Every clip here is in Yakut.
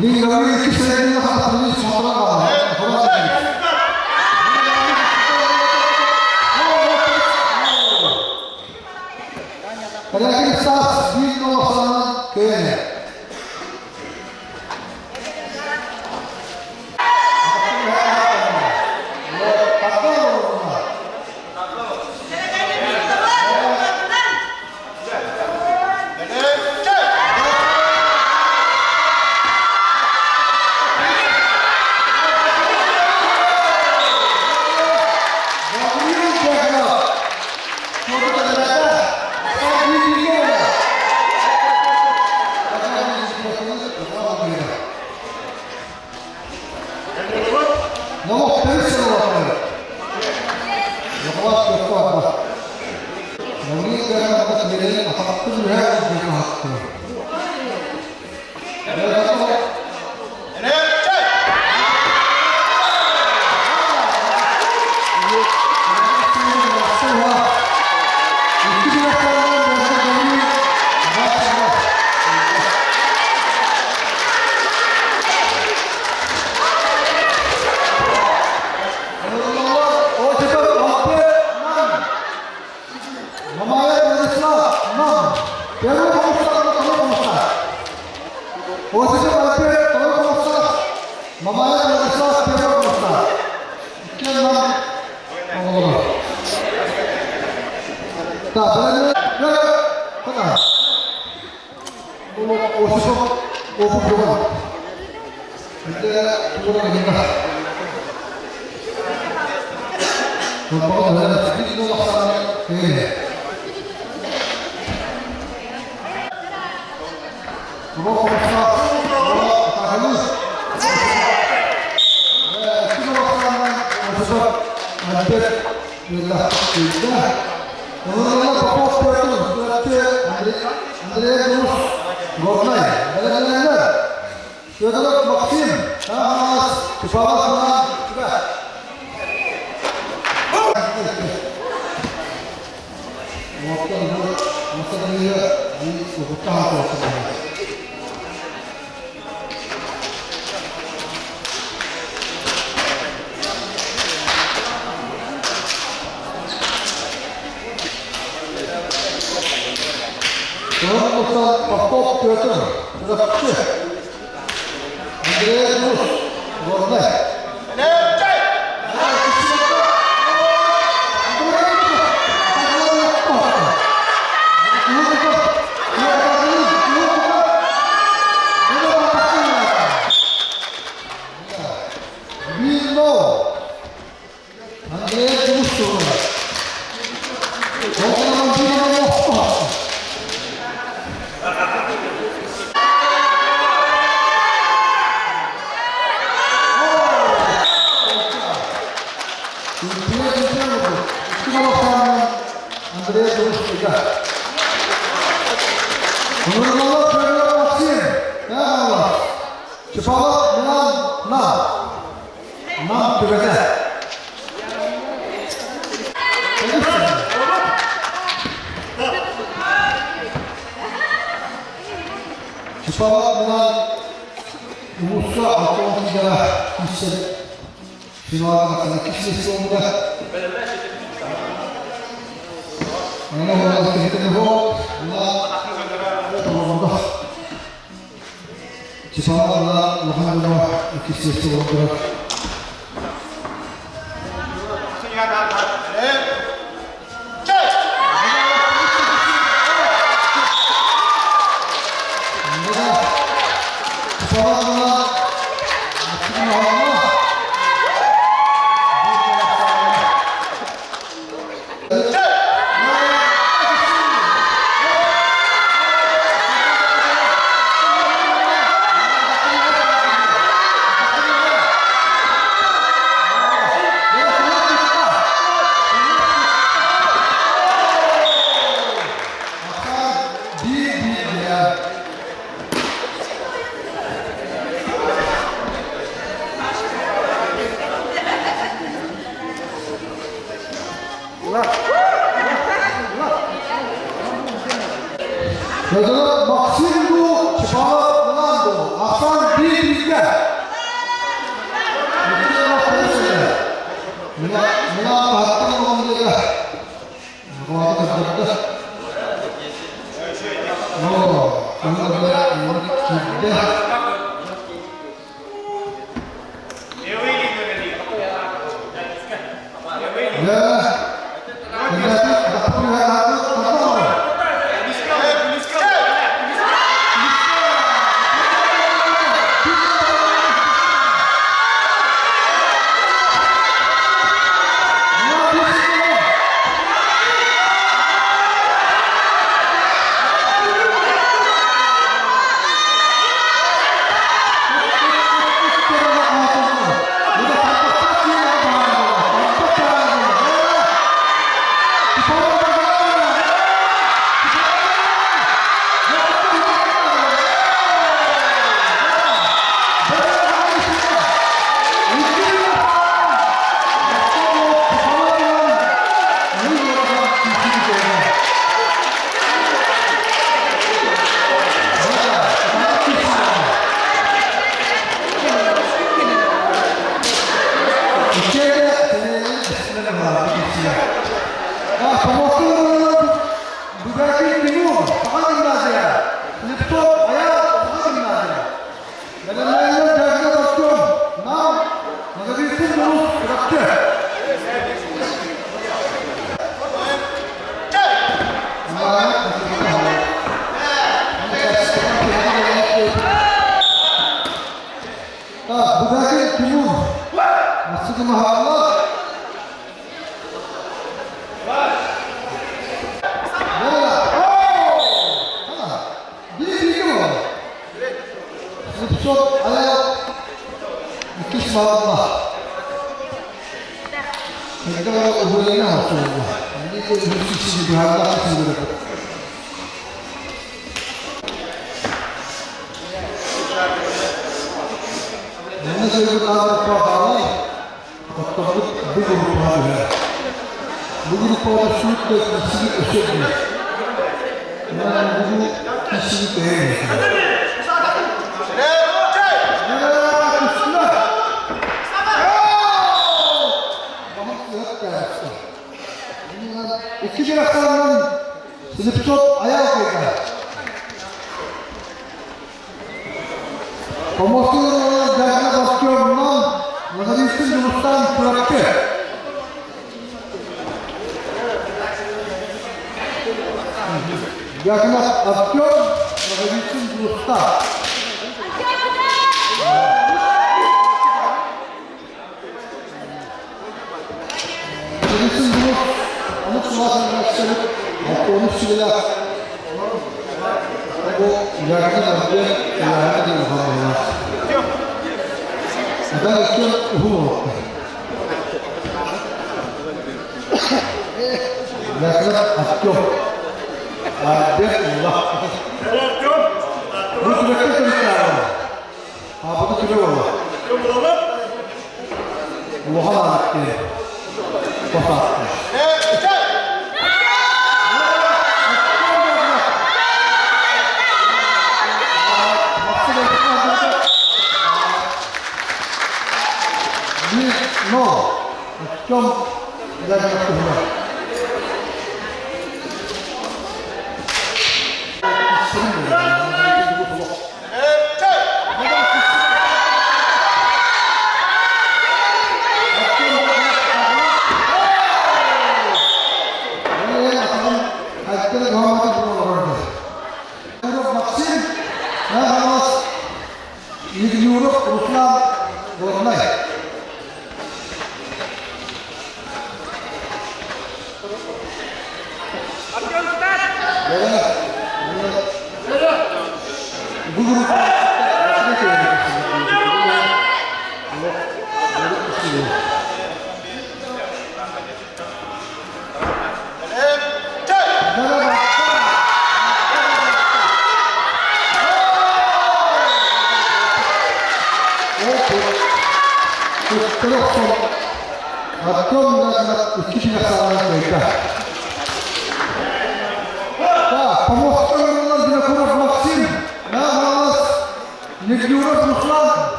Лигаҕа иккис сэргигэ хатылыы смотран Кэлээки саас биир нолохсанан кыайан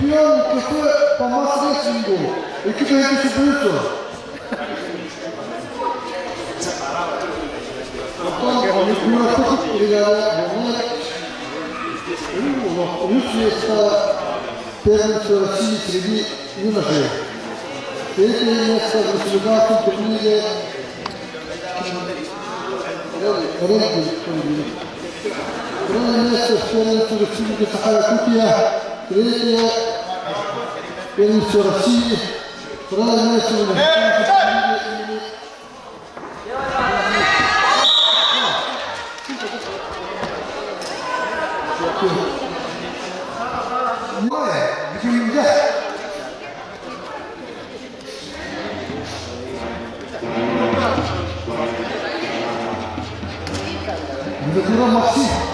Чемпион КФ по мас-рестлингу 2003 сыл. Оттон Юраппыт бригада буолар. Үс место первенства России среди юношей. Третье место в республиканском турнире Второе место в первенстве Республики Саха-Якутия. Третье первенство России. Второе место в республиканском турнире имени Бүтүнүндэ. Винокуров Максим.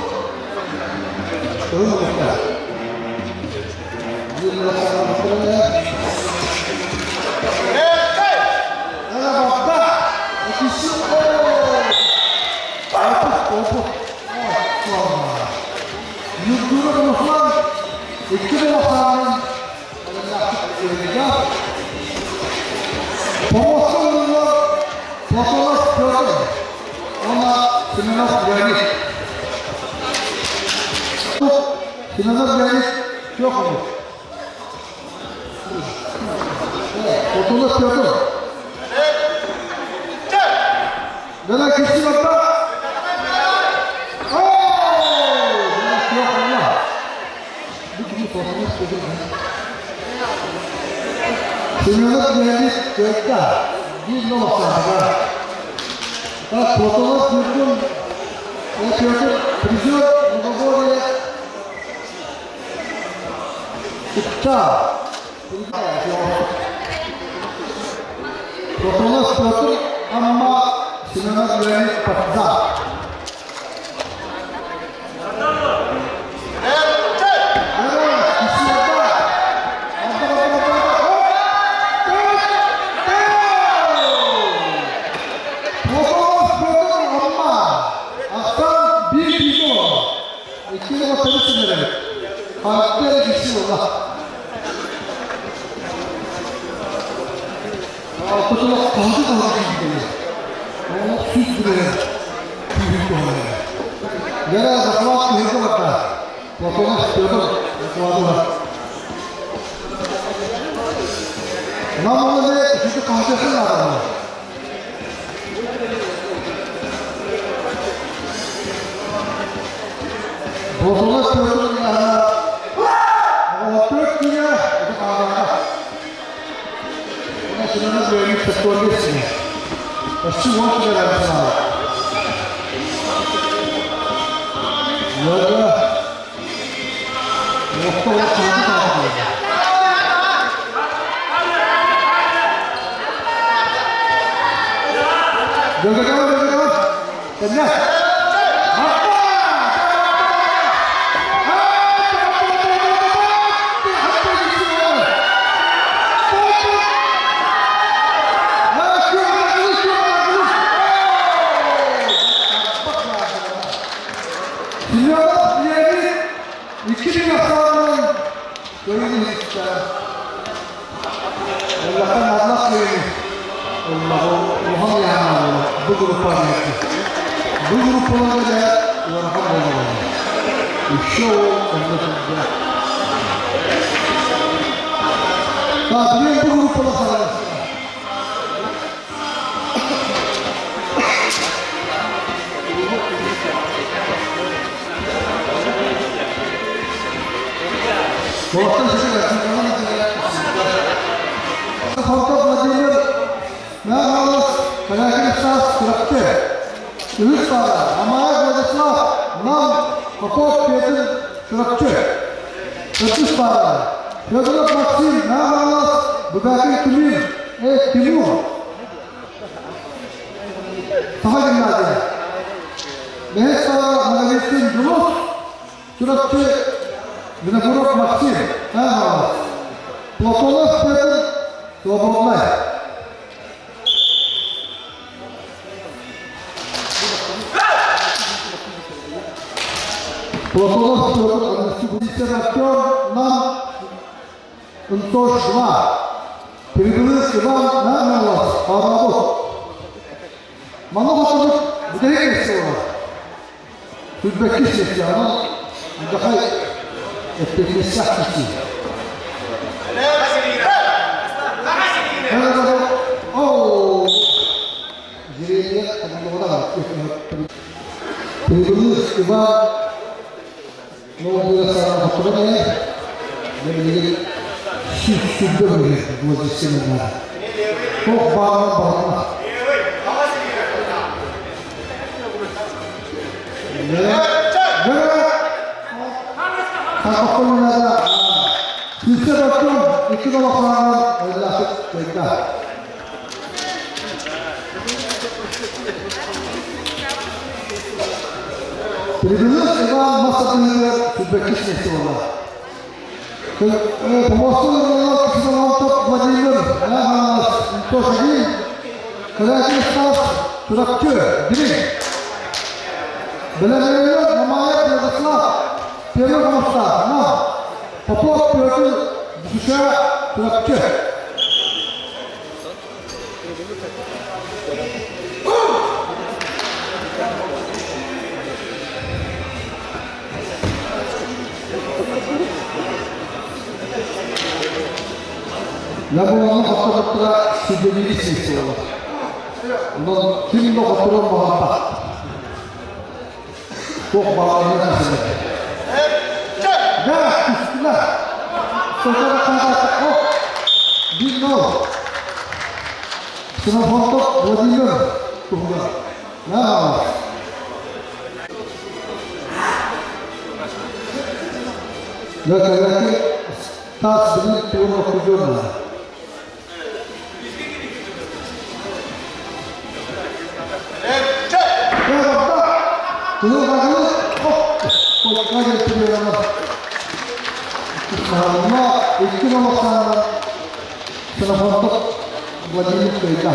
Руслан икки бөлөхтөөх Помостон ыллар Платонов Петр уонна Семенов Леонид. Семенов Леонид суох эбит. Платонов Петр. Дана киши барда. Семенов Леонид кыайда. Биир нолохтоохуга. Так, Платонов Ньургун Петр призер многоборья Купча. Платонов Петр Амма Семенов Леонид Пахда. Ынтош 2, Прибылых Иван Нанолов, Хорообут. Манна хотунук бүтэһик миэстэ буолар. Сүүрбэккис миэстэ, онон Мудахай эппиэтинэстээх киһи. Прибылых Иван Туох баарынан барытына. Сүүстэ баттым, икки долохоонон ыллаахыт кыайда. Прибылых Иван мас атыыһыгар сүүрбэккис миэстэ буолла. Помостун ырыалар Ксенофонтов Владимир, Хаҥалас, Антошин, Корякин Стас, Чурапчы, Дириҥ. Бэлэмнэнэллэр Мамаев Владислав, Первый Хомустаах, Нам, Попов Петр, Дюша, Чурапчы. Лабуаны хотторуттара сүдүрү сиэсиолар. Онон ким да хотторон баҕарбат. Туох баҕарарын силэр. Да, түстүлэр. Сотору хаалбат. 1-0. Ксенофонтов Владимир туһугар. Наҕалас. Лөкөлөкү тас билин тугун оккужуон Икки олохсааннар Ксенофонтов Владимир Кыйта.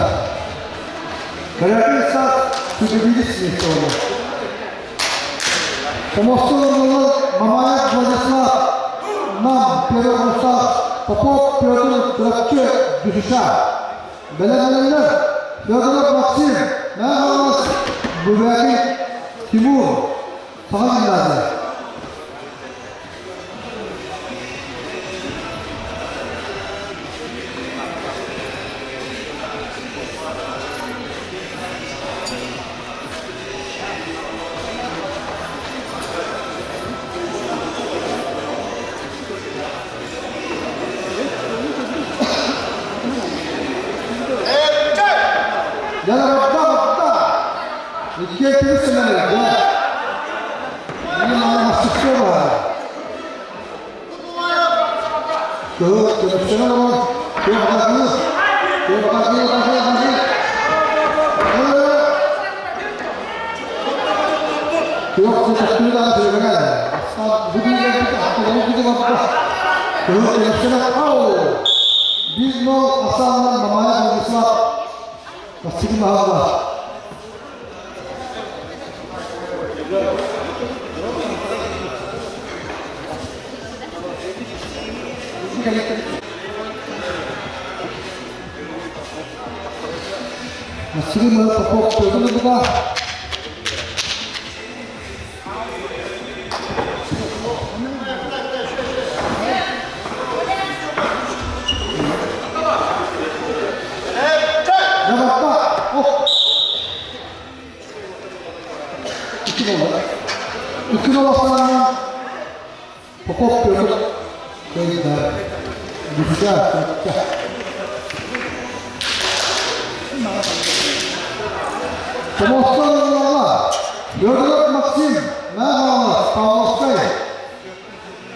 Кэлэрин саас сүтүбүлүс миэстэ буолар. Помостун орнулар Мамаев Владислав, Нам, Петр Руслав, Попов Петр Чурапчы, Дүшүша. Бэлэмнэнэллэр Федоров Максим, Мэҥэ Бубякин Тимур, Саха гимназия. Дьэ, Иккиэн кини сэмэлэргэ. Максим Попов Петр Икки олохтоох Попов Петр кыайда. Бүһүгэ көттө. Томостон ылла. Федоров Максим, Мэхалов, Павловскай,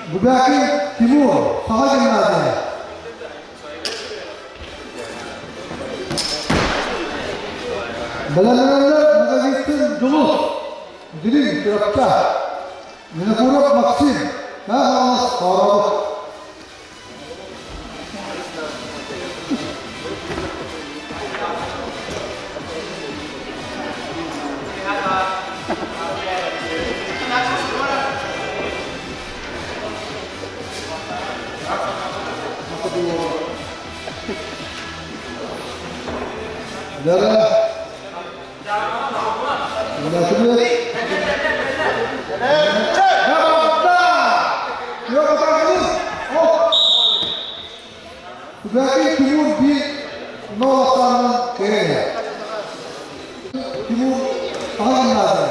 Бубякин Тимур, Саха гимназия. Бэлэмнэнэллэр Магазиттин Дьулус, Дириҥ Чурапча, Винокуров Максим, Мэхалов, Хорообут. Дара. Владимир. Түбэки Тимур биир нолохтоонун кэрэ. Тимур аҕыннаата.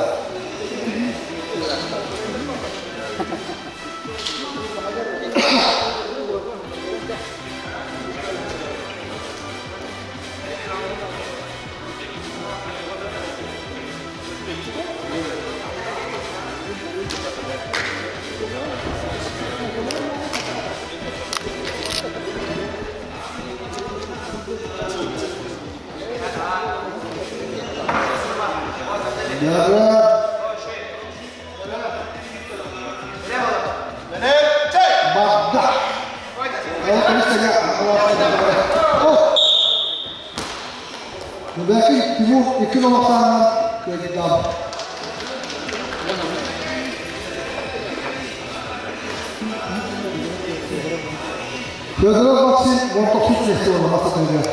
Дара. Багда. Түбэки Тимур икки нолохтоонун кыайда. Федоров Максим Вортопсук фестивалы мастатыгар.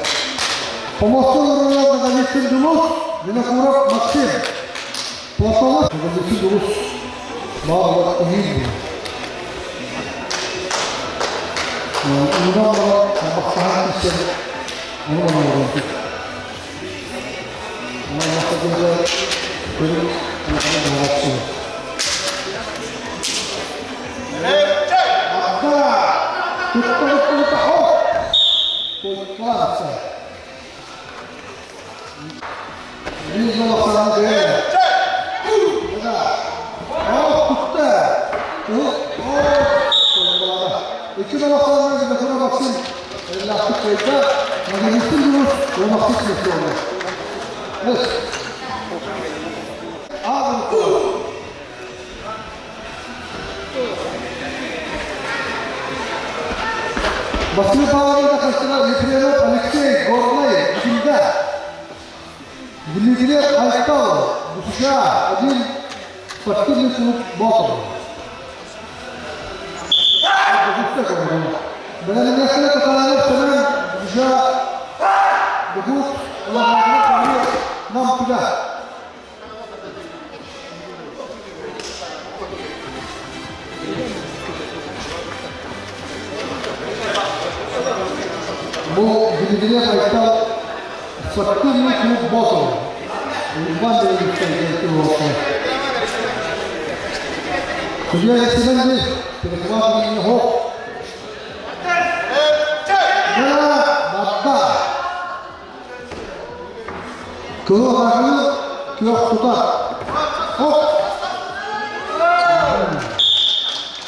Помостун ырыалар Наговицын Дулус, Винокуров Максим. Платонов Наговицын Дулус. Баалар иһин. Уунан баран бахсаһан исен ону манан Мастатыгар көрүҥ Yes. Василий Павлович Хастина Ефремов Алексей Горный Дмитрий Дмитрий Айтал США один спортивный клуб Ботов. Бэлэмнэхтэрэ Татаев Сэмэн США Духук Улахан Нам туда. Бу билигини айтар спортивный клуб Ботов. Иван Ильич Судья Александр перехватывание хоп. Да, да. Кыһыл аргыны күөх тутар. Оп!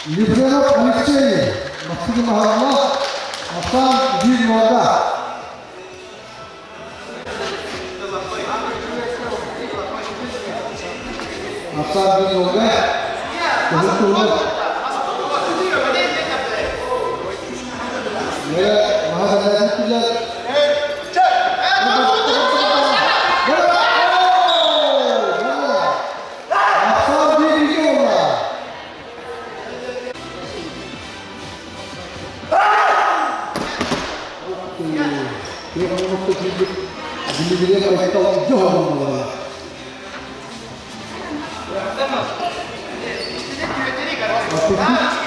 Ефремов Алексей, Максим Махаллах, Асан Вильмада. Асан Вильмада, кыһыл туһунан.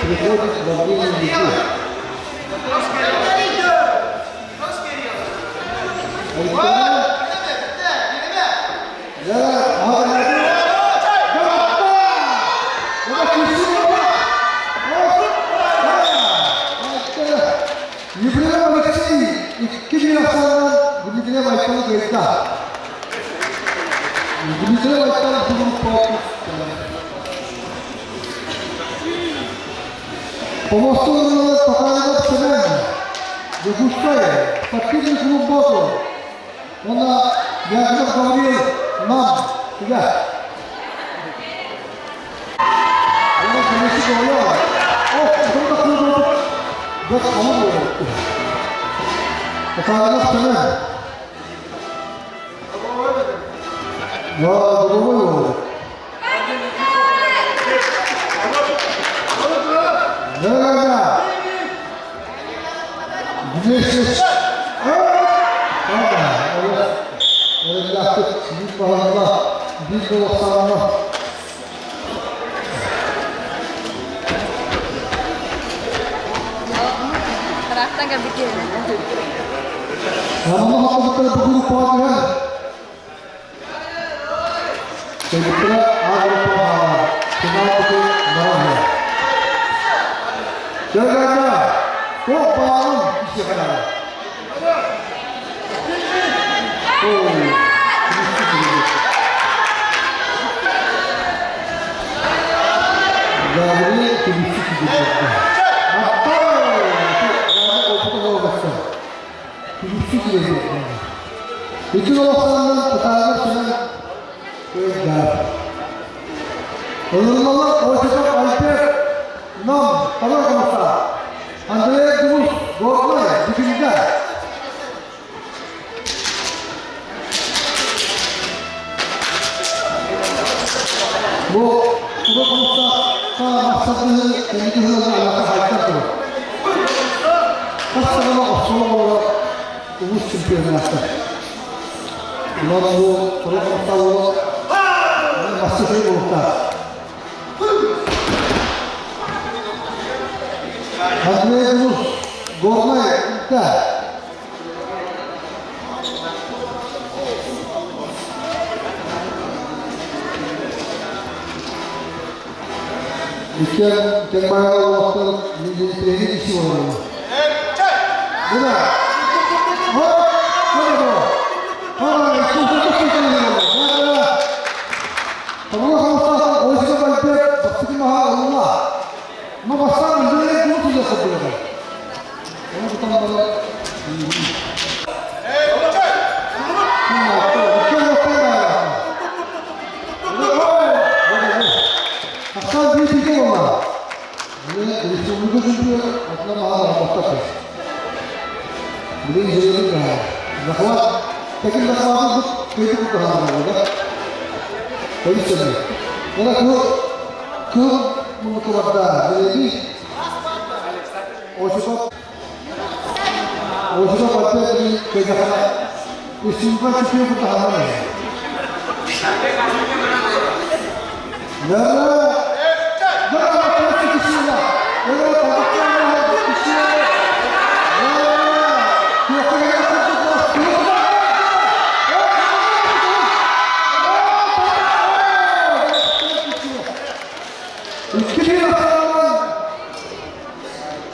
Приходит во время еды. Ефремов Алексей икки ахсаанынан Дмитрий Айталы кыайда. Дмитрий Айталы Помосту Татаринов Семен, Дьокуускай, спортивный клуб Боту. Уонна Яков Гаврил Нам, тебя. Уонна Кемеси Гояла. Ох, это клуб Бэт Алын Татаринов Семен. Да, другой Да-да-да. Вместе Эрэллээхтик биир баһылыга, биир долохсааҥҥа Ыраахтан кэлбит киһини. Манна хаппыттара бу группаҕа түһэн кэлбиттэрэ А группаҕа финал бүтүн баран иһэр. Дьэ, туох баарын киһиэхэ наада. Гаврил түмүкчү киирбитэ. Түмүкчү киирбитэ. Ити олохтоонун кытаанах сүнэн кыайдар. Ылыллалар Осипов Альберт Нам Талар Хамса Андрей Дулус Горнай Бүтүнүгэ. Бу туга хомустаахха махсатыһы кэнники сылларга алака хайдар турар. Хас саҕана оскуола оҕолоро улуус чемпионаттар. Улар бу туга хомустаах уола махсатыһы буолуохтаах. Андрей Дулус Горнай да. Иккиэн тэҥ олохтон тренер иши олороллор. Мына! Но бастаан үлэлэр куут үлэ курдуга. Оны тутан баран Ахсаан биир бигэ буолла. Республика күнүгэр атына маһа барбаттар. Билигин дьиэлэрин Захват, таким захватом тут көтү кутаһааннар да. Полиция. Она кыл кыл мунукуларда билеби Осипов Осипов опять көйдөхөнө Республика чемпион кутаһааннар. Да,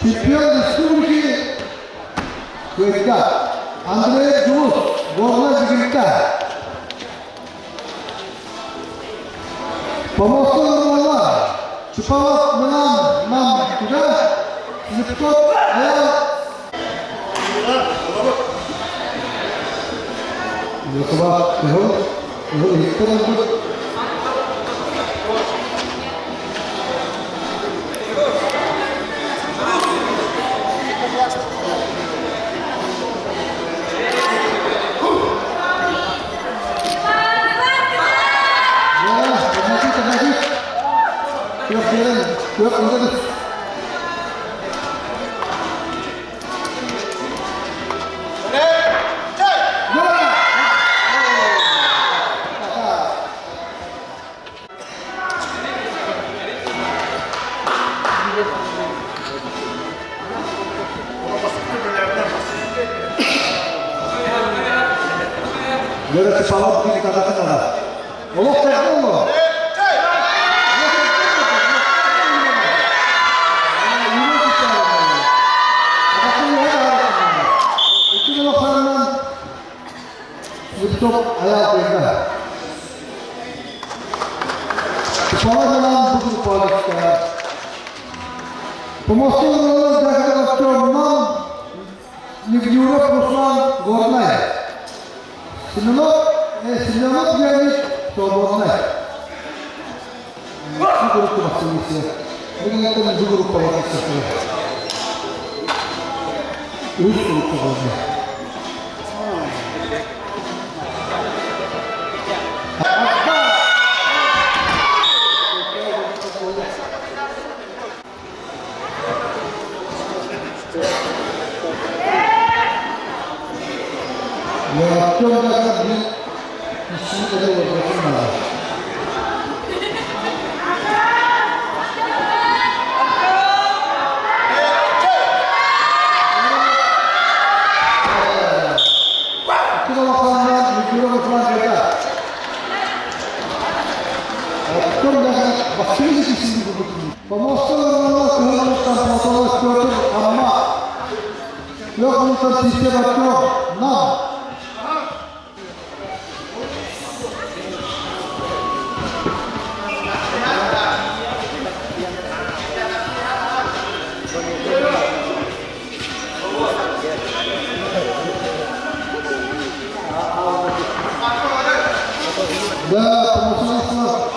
Чемпион республики кыайда. Андрей Дулус, Горнай Бигилта. Помостон ылла. Чупалов Мынан Нам туда. Липков Аял. Липкова Кыһыл. Кыһыл иһиттэн ылбыт. Күөх биэрэн, Görөчү палат кини кататын Олох тайхолло. Лептоп аял тыйда. Палатынан бу палатка. Помостон Драгоновтон Евгений Руслан Горнай. Семенов, Семенов Леонид Свободный. Бу группа бахсылыйсы. Бүгүн бу группа бахсылыйсы. Үс группа болды. Артем даже bir işini de uğraşın var. Нам. Да,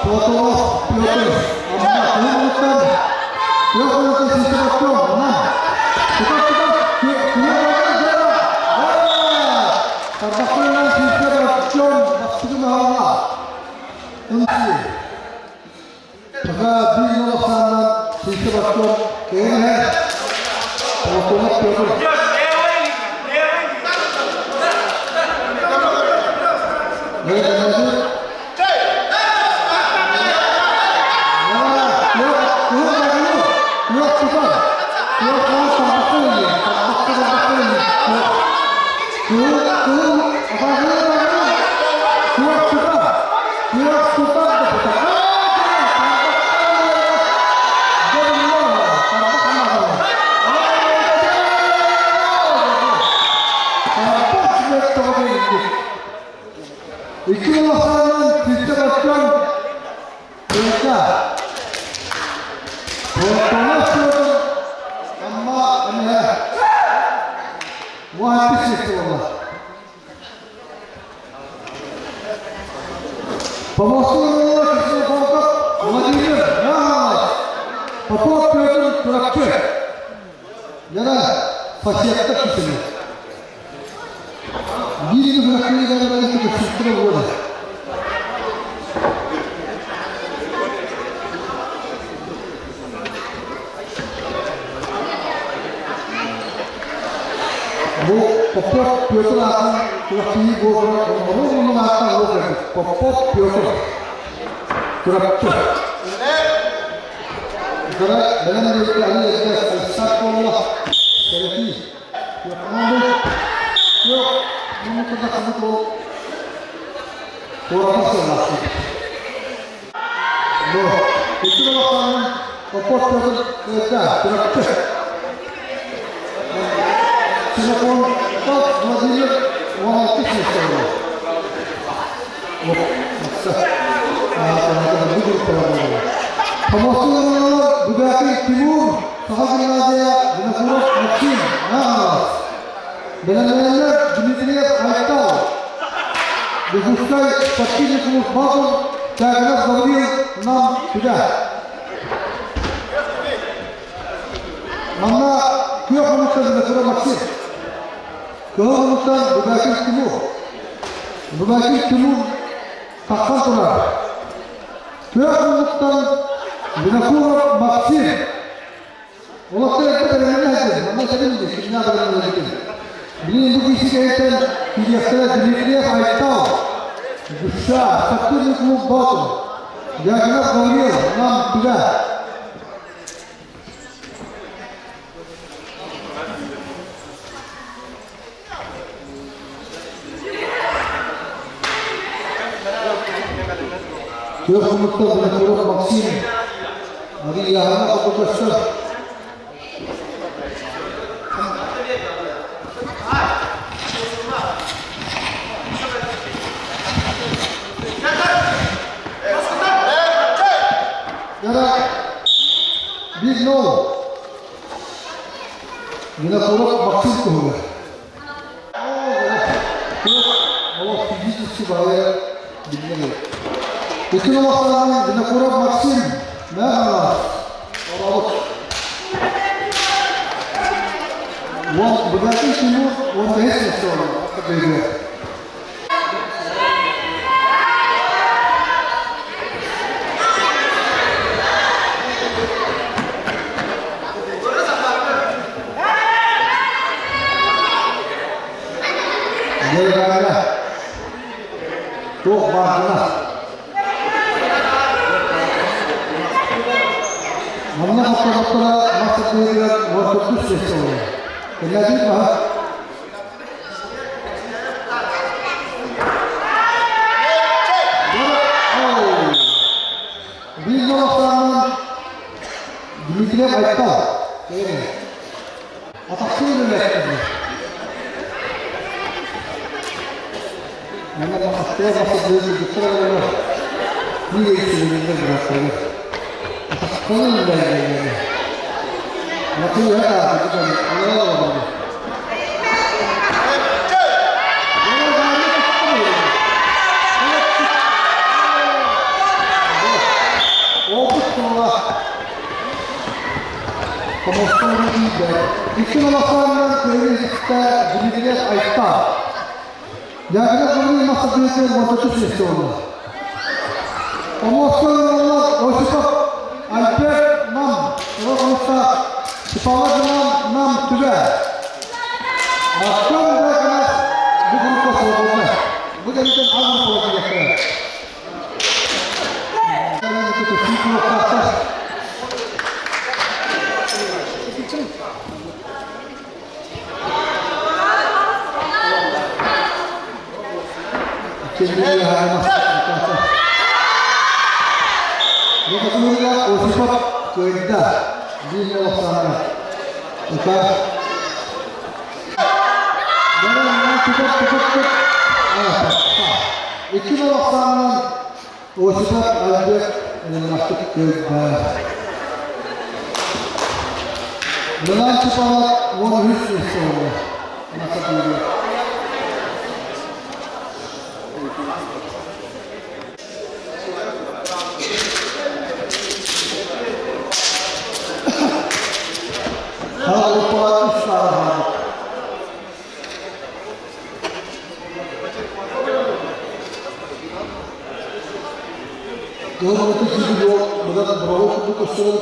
Платонов Петр. Амма, Кыһыл Система Нам. Попов Петр Туракчы. Яна фасиятта кисели. Биrini bırakmayı da ben de sıktırı böyle. Бу Попов Петр атын Туракчыны буолар, onun атын буолар. Попов Петр Туракчы. Дара бэлэн диэки али эрдэ сак буолла. Кэлэтии. Yok, bunu da kabul ol. Туората сыллаахпыт. Бу, икки балаханын Попов Петр Кыта Туракчы. Телефон Владимир 16 сыллаах. Помостулар Бугакин Тимур, Саха гимназия, Винокуров Максим, Нагас. Беләнлеләр Дмитриев Айтал. Докускай спортивный клуб Тагнов Гаврил нам сюда. Манна күөх омуктан Винокуров Максим. Күөх омуктан Бугакин Тимур. Бугакин Тимур таххан турар. Күөх омуктан Винокуров Максим. Олохтор эрдэ бэлэмнэ сылдьар. Манна сэрин кимнээх бэлэмнэнэ Блин, бу киһи кэһиттэн кириэхтэрэ Дмитриев Айтал. Душа, спортивный клуб Батум. Дьяконов Гаврил, нам туда. Күөх омуктан Винокуров Максим. Мария Яхана Копотостар. Яра 1-0. Винокуров Максим туһугар. Олох физически баайа биллэр. Икки улаханын Винокуров Максим Махалас. Оролук. Уон Бугакин Тимур 15 сыл. Дергана. Туох бааргына. Манна хаптаҕыттара мас сытыытыгар 19 сиэстэ олорор. Кэллээтигит маһа? Биир олохтоонун Дмитриев Айтал. Атахсыы үлэлэттилэр. Манна махтал махтал олорор. Биир өйсүлүннэр бырааттарыгар. Атахтарын үлэлэллэр. Матыыһа таатыгы олорор. Опыт суола Хомустууру тиийбэт. Икки олохтооннор көрүҥ-истэ Дмитриев Айтал. Яков Гаврилович Махсатыытын ортоту сиэстэ буолла. Омуоска ыҥырыллар Осипов Альберт Нам Оҕо Сипала Нам Нам Түбэ. Артем Дьяконов бу группа свободна. Бу кэнниттэн аҕа группа киириэхтэрэ. Осипов кыайда биир олохсаана. Икки олохсаанынан Осипов Альберт Ленинахтык кыайда. Милан Чупалов 13 миэстэ буолла. Маса Хааллыппаҕа үс сааһаабыт. Кыһыл киһи быдан броҕу курдук көстөрүн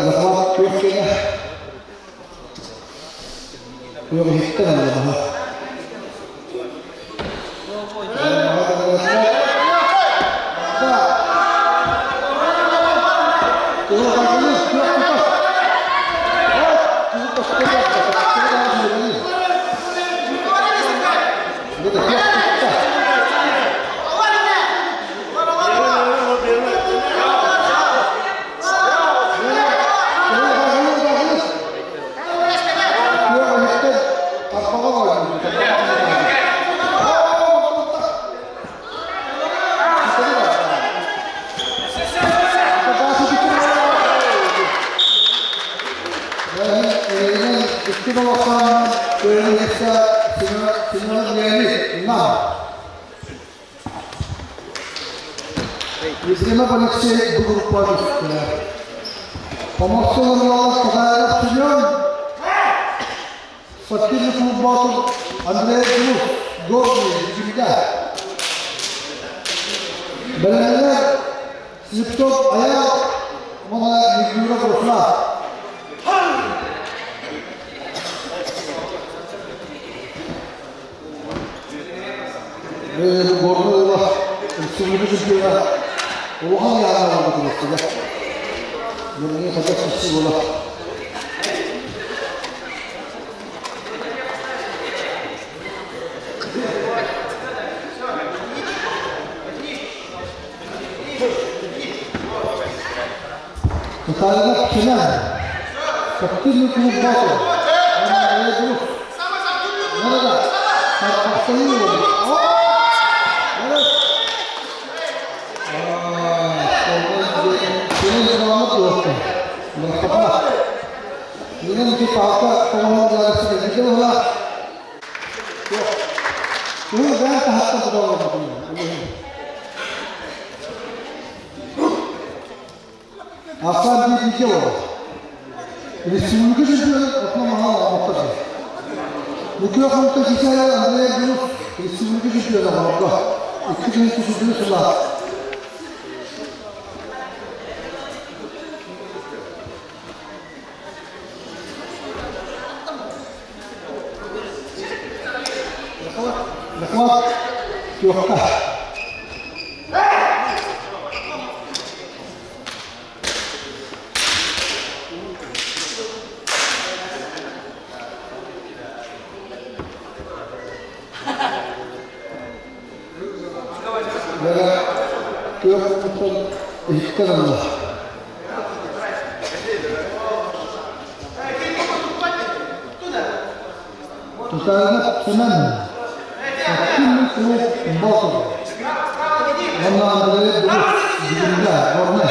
Захват туох кэнэ туох иһиттэн аллаһа. Ефремов Алексей бу группа түстэ. Поморцов Казаев Семен, Спортивный клуб Боотур Андрей Глух, Горный, Дьүлгэ. Бэлэмнэр Слепцов Аял уонна Егоров Руслан. Горный ула республика чемпиона улахан яана буолбут үгэстилэр. Бүгүҥҥү хадас үссү буола. Татаринов Семен, спортивный клуб Боотур, Андрей Дурус, Nerede? Tarpak'tayı Evet. Доклад Туохха. Туох иһиттэн ылла. Тутаарынап Сэмэн, Оттун клуб Болтов. Онно Андрей Дурус, Бүгүнгэ, Горнай.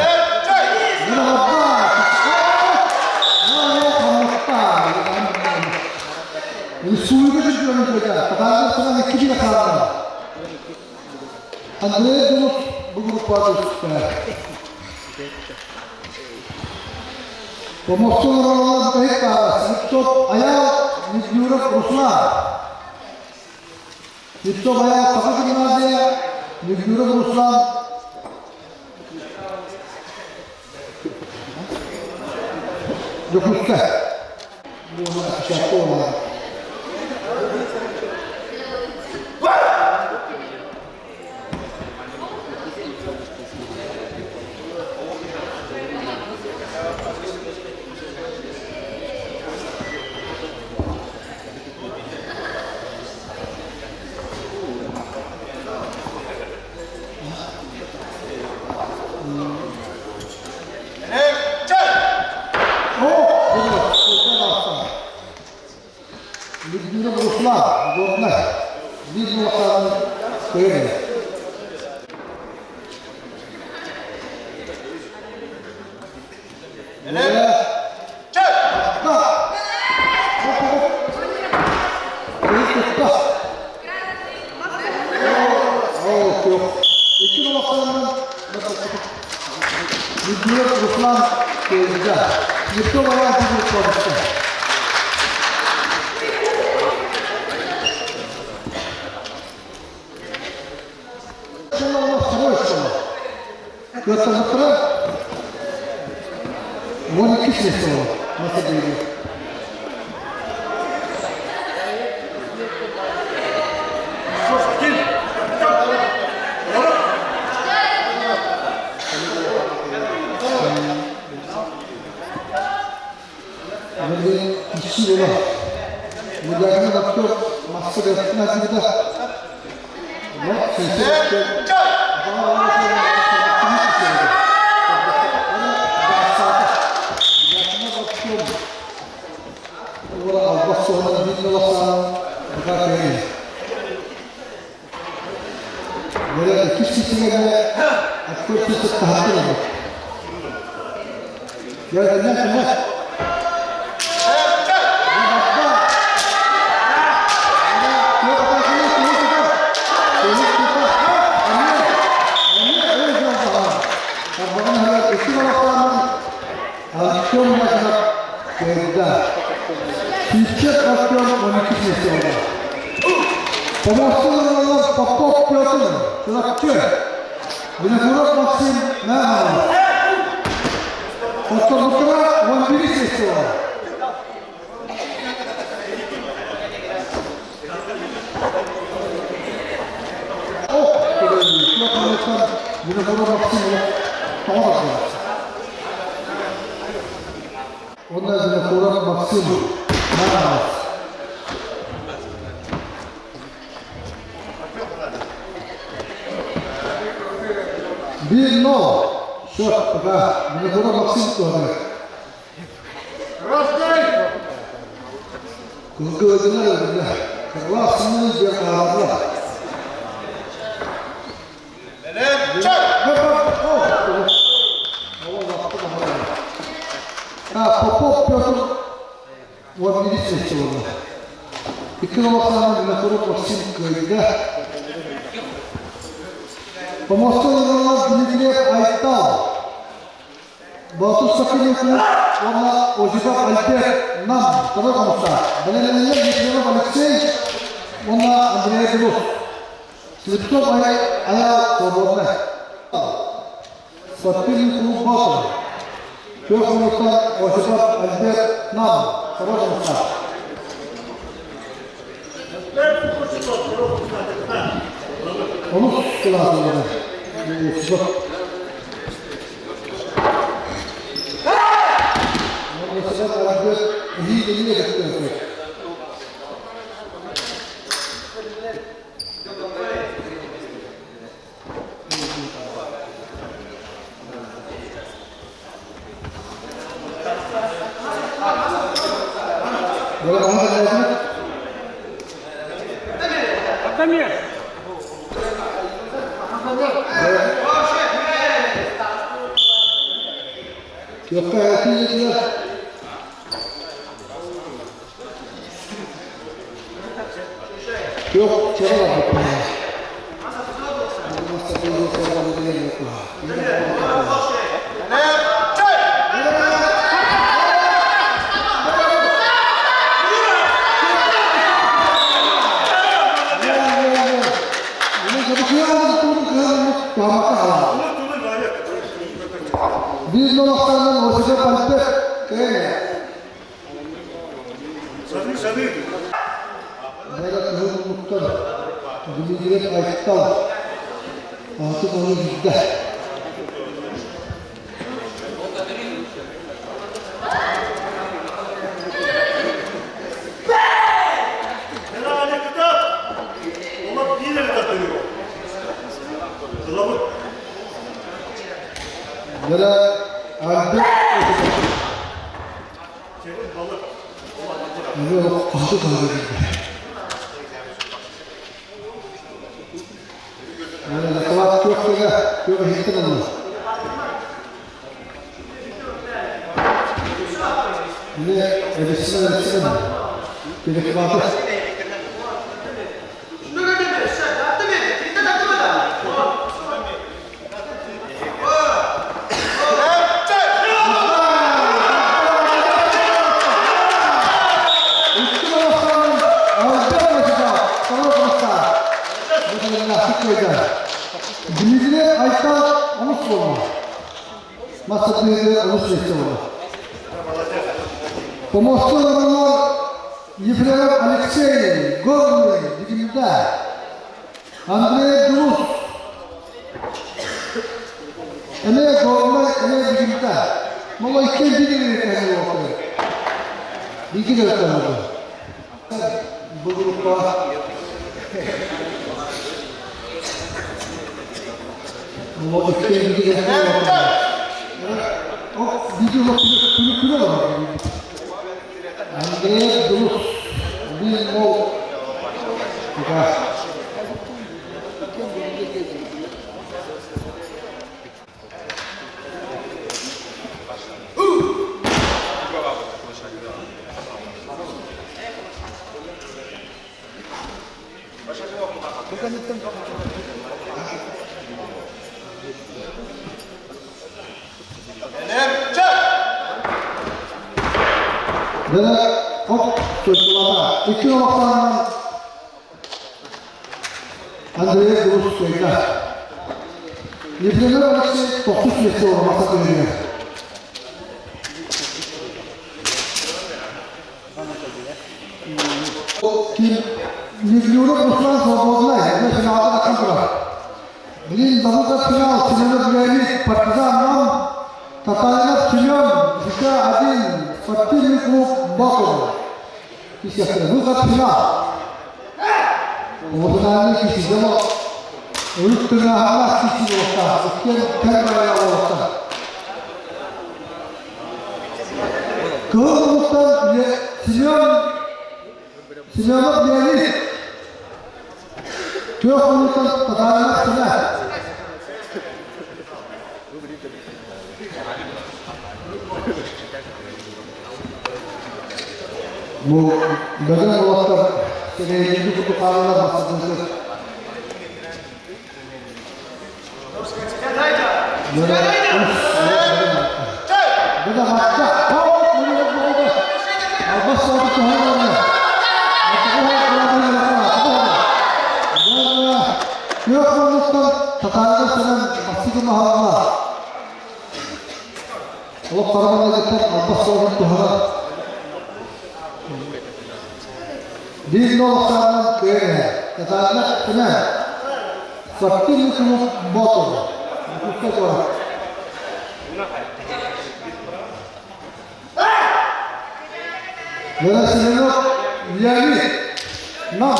Андрей Дурус бу группаҕа түстэ. Помостон Ролан Слепцов Аял Низгюров Руслан. Слепцов Аял Саха гимназия, Низгюров Руслан Дьокуускай. Людмила Руслан, Горнай. Людмила Кыры. Людмила Руслан Кыры. Никто не Кыаттарбыттара 12 миэстэ буолар. Мас тардыһыы. Билигин икки буолар. Мудьякин актер маска бэртин арыйбыта. Но сенсор Артем Мазинов кыайда. Сүүсчэк Артем 12 миэстэ буолла. Помостун Попов Петр, Чурапчы, Винокуров Максим Мамонов. Хотторбуттара 11 миэстэ буолла. Ох, Винокуров Максим тоҕо Онно Винокуров Максим Мамонов. 1-0. Все, пока. Винокуров Максим туһанар. Кылгылыгына өлүнэ. Кырлаах сымныы диэн хаалла. Попов Петр 11 буолла. Икки олохтоох Винокуров Максим кыайда. Помостон ылаллар Дмитриев Айтал, Боотур Сакинов уонна Осипов Альберт Нам второй хомустаах. Бэлэмнэнэллэр Ефремов Алексей уонна Андрей Белов. Слепцов Аял свободный. Спортивный клуб Боотур. Күөх хомустан Осипов Альберт Нам второй хомустаах. Олус кылаатыллара. Осипов Альберт эһиил эмиэ Yok, çaba Биир нолохтанан осыга пальпет кэҥэ. Бэйэ кыһыл муннуктар Дмитриев Айтал ааты ону билдэ. Дьэ Альберт Ааты таһыгар Доклад туох туох иһиттэн ылла. Мне эбиссен эбиссен перехваты. Дмитрий Айтал онус буолла. Мастер онус миэстэ буолла. Помосту олороллор Ефремов Алексей, Горный, Дигилда, Андрей Дулус, Эмиэ Горнай, эмиэ Дигилда. Моло иккиэн биир эрэ уолаттар. Биир эрэ Бу группа Моло иккиэн биир эрэ Андрей Дулус, биир мол Дьэ, оп, сойкулата. Икки олохтоонун Андрей Дулус сойда. Ефремов Алексей тохсус миэстэ оромата түһүнүө. Ким Евлюров Руслан свободный, это финалга тахсан турар. Билин Давыдов финал, Семенов Леонид, Партизан Нам, Татаринов Семен, ЖК-1, спортивный клуб Бакума. Естественно, выход финал. Финальный киси демо. Урут тыҥааһыннаах киирсии буолуохтаах. Иккиэн тэҥ баайаҕа буолуохтаах. Кыһыл улуустан Семен Семенов Леонид Күөх улуустан Татаринов Сэмэ Бу бөдөҥ уолаттар кэрэйдиги курдук хаалалар бастакы Күөх муннуктан татаарга сынан бастакы маһалла олох харамалыгыттан албас суолун туһанар биир нолохтоонон кыайан татаарга сынан Спортивный клуб Ботова. Дьокуускай куорат. Владимир Леонид Нам.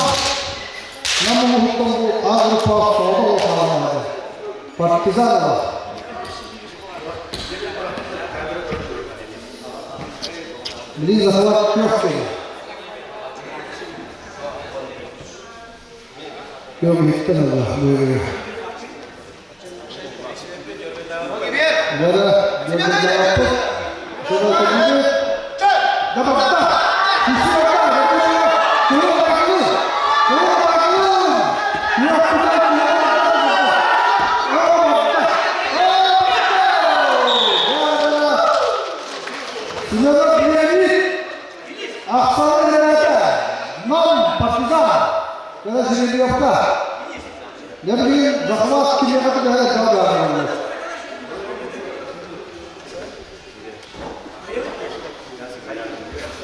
Нам улууһуттан бу А группаҕа соҕотох олохтоох Партизанова. Билигин захват Пёркина. Yok иһиттэн ылла быарыгар. Бара дьарыктаахпыт. Дьарыктаахпыт. Дабакта! Ахсаан үлэлээтэ. Нам партизан. Кэлэ Сергеевка. Нервин захват кимиэхэ түбэһэр дьаллааннар.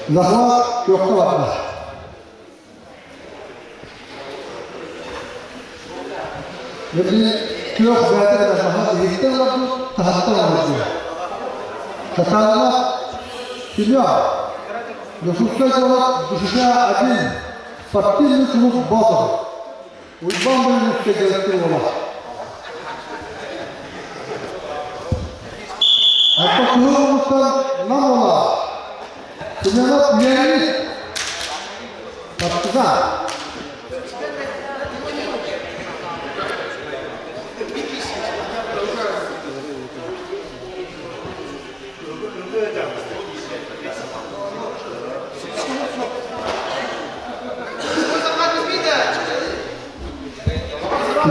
Захват күөххэ барда. Нервин күөх бэйэтэ кэлэр маһа иһиттэн олордуу, таһыттан олордуу. Татарина Семен. Дьокуускай куорат Душа один. Спортивный клуб Ботов. Уйбаан Бойлуускай дьарыктыыр уола. Орто кыһыл улуустан Нам уола. Семенов Леонид. Партизан.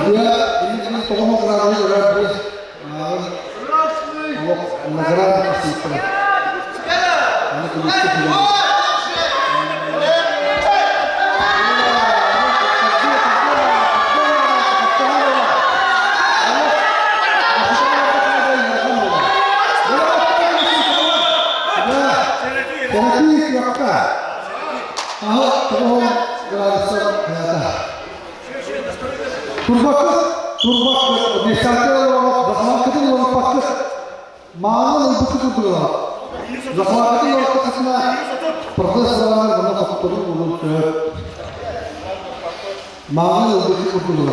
Судья илиитинэн тоҕо градуһу ырар ааҕын олох награда сыыппара. Аны кылыспыт үлэни. Кэнэтии кыахта аһы тоҕуһун градуса хайата. Турбаккыт, турбаккыт, десятка олорор, захваткытын олорпаккыт, маанын ылбыккыт курдук Захваткытын олорпаккытына профессоралар манна хотторун булун сөп. Маанын ылбыккыт курдук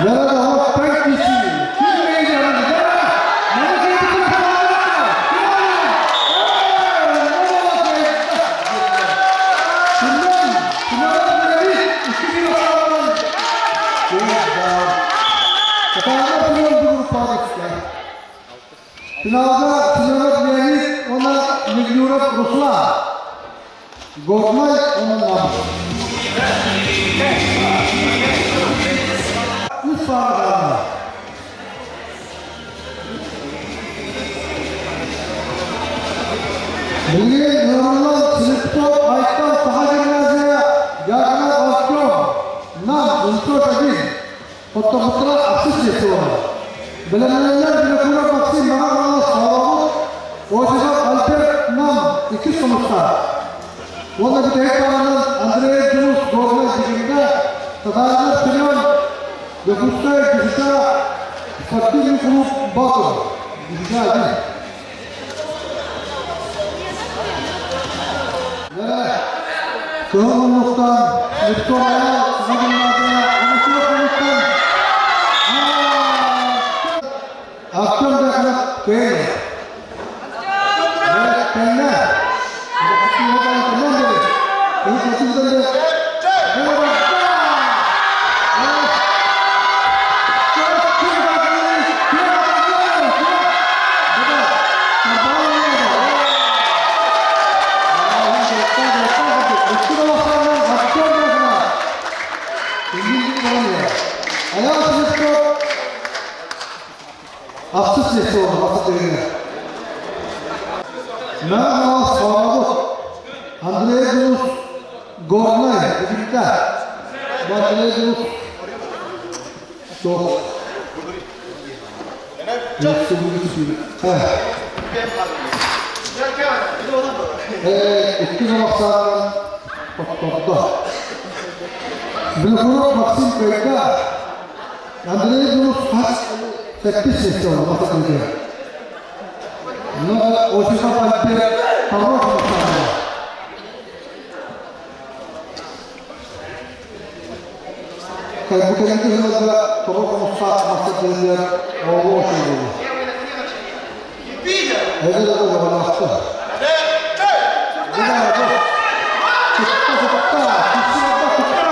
Yaradan pek kişi. Kim heyecanlı? Финалга Семенов Леонид уонна Мегнюров Руслан. Горнай уонна Нам. Үс паара Билигин ыҥырыллан Слепцов Айтал Саха гимназия Дьяконов Артем Нам 101 Оттоһуттара ахсыс миэстэ буолар. Бэлэмнэнэллэр Винокуров Максим Маҥан Хаҥалас Хоолообут, Осипов Альберт Нам иккис хомустаах. Уонна бүтэһик даҕанан Андрей Дьулус Горнай Дьигиҥҥэ Татаринов Семен, Дьокуускай, ДЮСШ, спортивный клуб «Батон», ДЮСШ-1. Кыһыл муннуктан Виктория Саҕалаатына Анатолий муннуктан Артем Дяконов кыайда. Кэннэ Ахсыс миэстэ буолла Наҕаас Хообут Андрей Дулус Горнай Дмитрий Андрей Дулус Суох. Икки олохсаан хоттордо. Белокуров Максим Кайда, Андрей Дулус хас сэттис миэстэ буолла Но Осипов Альберт Хорош Бу кэлин кыһылга тоҕо хомустаах мастардырыгар оҕо ошоллолу. Эдэр оҕолоохтор. Тутта тутта, тутта тутта,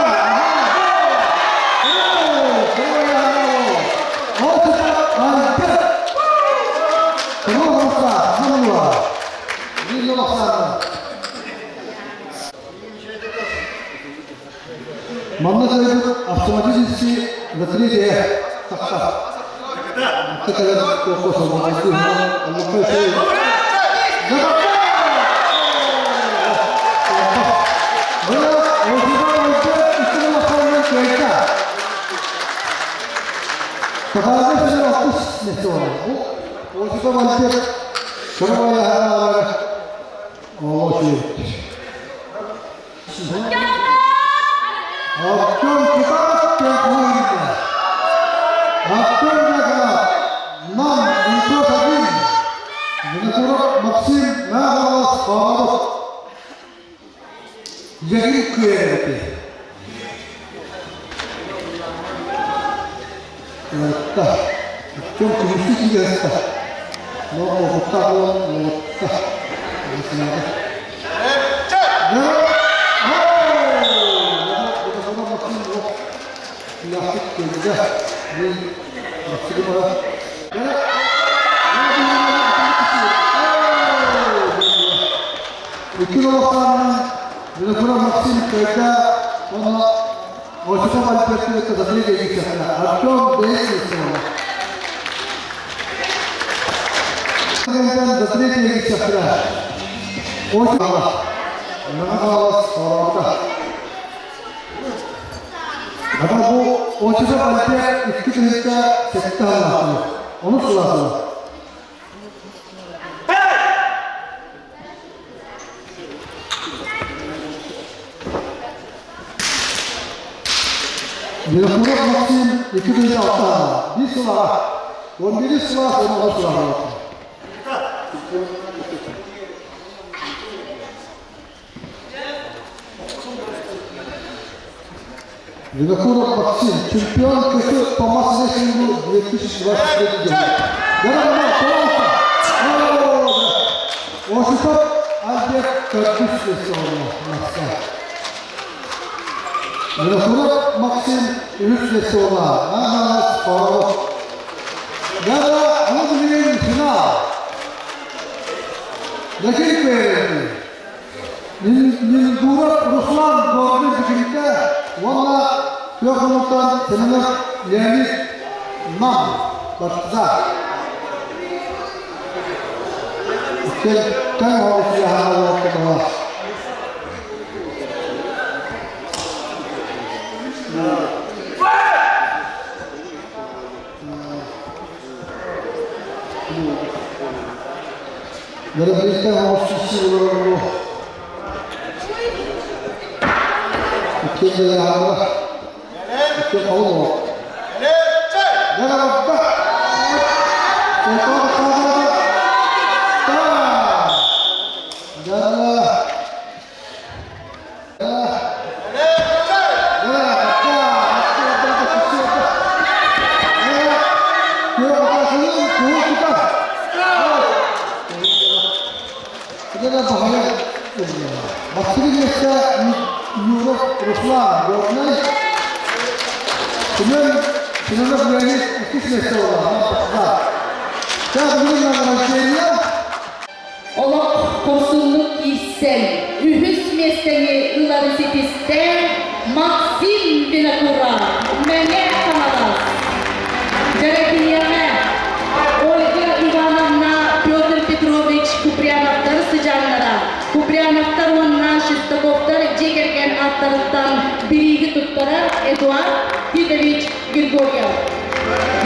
Манна кэлбит автоматически закрытие тахсар. Артем Китаев Кентуинна. Артем Дьяконов Нам 901. Винокуров Максим Нагалас Павлов. Ягин Күөрэти. Лотта. Артем күмүстүү кигэста. Но оҕуттаах буолан лотта. Икки олохтоохтор Винокуров Максим Кайда уонна Осипов Альберт Казахлыга Артем Бесов. За третье сестра. Очень Ата бу Осипов Альберт икки тыһыынча сэттэ сыллаахтар. Онус сыллаахтар. Винокуров Максим 2006 биир сыл аҕа. 11 сылаас уонна сылааҕа. Винокуров Максим, чемпион КС по масс-рестлингу 2023 года. Да-да-да, пожалуйста. Осипов Альберт Карпушный Москва. Винокуров Максим үс суола, Аналас Павлов. Да-да, он билигин финал. Лэкий Миндуров Руслан Горный Дьүкүрүккэ уонна Күөх Хонууттан Семенов Леонид Нам Бартыза. Иккиэн оҕус Мероприятие оҥорсуу иккиэн Юров Руслан Горный Семен Семенов Леонид иккис миэстэ буолла. Сейчас бүгүн награждение. Олох хорсуннук киирсэн, үһүс миэстэни ылары ситистэ Максим Винокуров, Мэҥэ Хаҥалас. Дьэрэкиниэҕэ Ольга Ивановна Петр Петрович Куприяновтар сыдьааннара Куприяновтар уонна Шестаковтар дьиэ кэргэн ааттарыттан бирииһи туттарар Эдуард Титович Григорьев.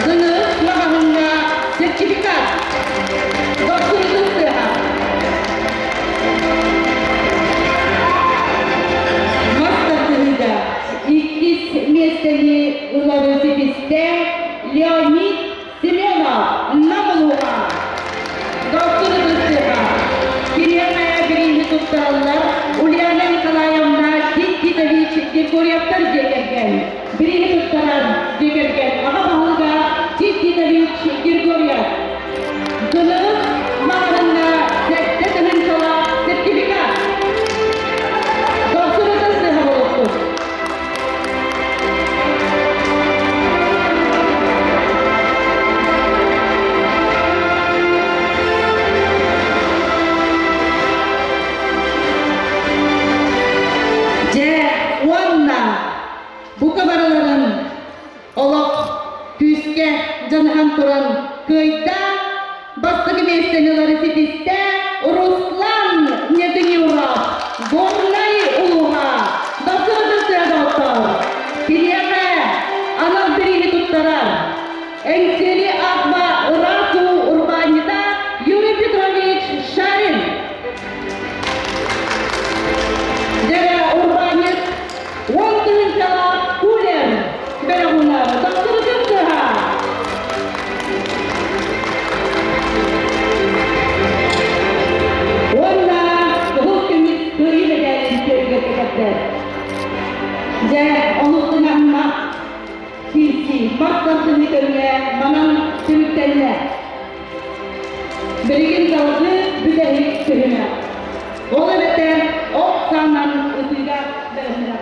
Дыныыс маҕаһыҥҥа сертификат. Дохсунутун тыаһа. Мас тардыһыыга иккис миэстэни ылары ситистэ Леонид Семенов Нам улууһа. Дохсунутун тыаһа. Киниэхэ бирииһи туттараллар Ульяна Николаевна Тит Титович Григорьевтар дьиэ кэргэн. Бирииһи туттарар дьиэ кэргэн аҕа баһылыга Тит Титович Григорьев. Дылыгыс маҕаһыҥҥа сэттэ тыһыынчалаах сертификат. Дохсунутун сыһа буолуохтун. Дьэ, уонна Бука барыларын олох күүскэ дьаныһан туран кыайда, бастакы миэстэни ылары ситистэ Руслан Нетынюров, Горнай улууһа, Дапсыгытын доҕоттоор, киниэхэ анал бирииһи туттарар Эҥсиэли Акба ыраас уу урбаанньыта Юрий Петрович Шарин. Дьэ, урбаанньыт Уон тыһыынчалаах кулер бэлэҕунар тахсыбытын кыһа. Уонна кыһыл көмүс кыайыы мэтээлин түөрүгэр кэтэрдэр. Дьэ, олус тыҥаһыммат киирсии мас тардыһыы көрүҥэ манан түмүктэннэ. Билигин салгыы бүтэһик түһүмэх. Ол эбэтэр ох саанан ытыыга бэлэмнэнэ.